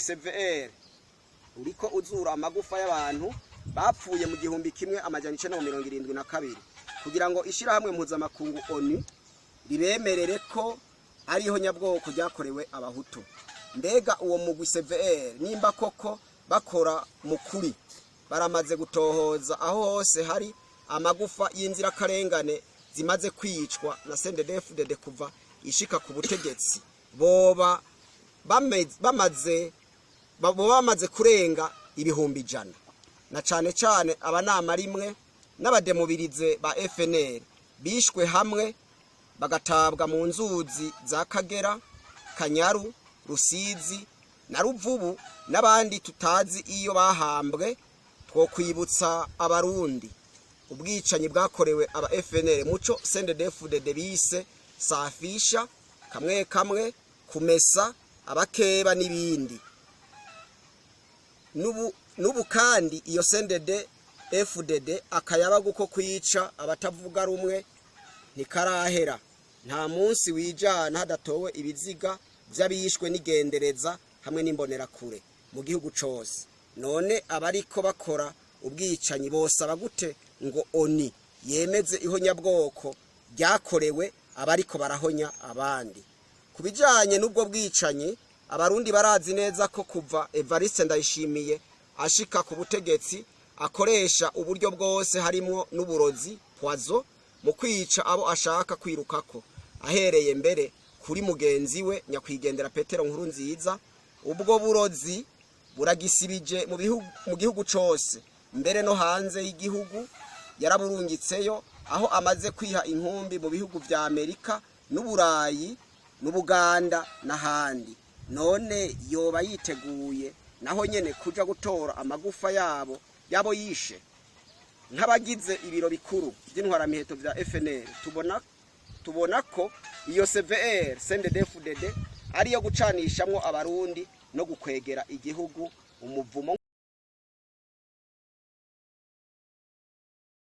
CVR uriko uzura amagufa y'abantu bapfuye mu 1972 kugira ngo ishyirahamwe mpuzamakungu ONU ribemerere ko ariho nyabwoko ryakorewe Abahutu. Mbega uwo mugwi CVR, nimba koko bakora mu kuri, baramaze gutohoza aho hose hari amagufa y'inzirakarengane zimaze kwicwa na CNDD-FDD kuva ishika ku butegetsi? Boba bamaze kurenga 100,000, na cane cane abanama rimwe n'abademobirize ba FNL bishwe hamwe bagatabwa mu nzuzi za Kagera, Kanyaru, Rusizi na Ruvubu, n'abandi tutazi iyo bahambwe. Twokwibutsa Abarundi ubwicanyi bwakorewe aba FNL muco CNDD-FDD bise safisha, kamwe kamwe, kumesa abakeba n'ibindi. N'ubu kandi iyo CNDD FDD akayabagu ko kwica abatavuga rumwe ntikarahera. Nta munsi wijana hadatowe ibiziga vy'abishwe n'igendereza hamwe n'imbonerakure mu gihugu cose. None abariko bakora ubwicanyi bosaba gute ngo ONU yemeze ihonyabwoko ryakorewe abariko barahonya abandi? Ku bijanye n'ubwo bwicanyi, Abarundi barazi neza ko kuva Evariste Ndayishimiye ashika ku butegetsi akoresha uburyo bwose, harimwo n'uburozi poison, mu kwica abo ashaka kwirukako, ahereye mbere kuri mugenzi we nyakwigendera Petero Nkurunziza. Ubwo burozi buragisibije mu gihugu cose, mbere no hanze y'igihugu yaraburungitseyo, aho amaze kwiha inkumbi mu bihugu vya Amerika n'Uburayi n'Ubuganda n'ahandi. None yoba yiteguye naho nyene kuja gutora amagufa yabo yabo yishe? Nk'abagize ibiro bikuru by'intwaramiheto vya FNL, tubona ko iyo CVR CNDD-FDD ariyo gucanishamwo Abarundi no gukwegera igihugu umuvumo.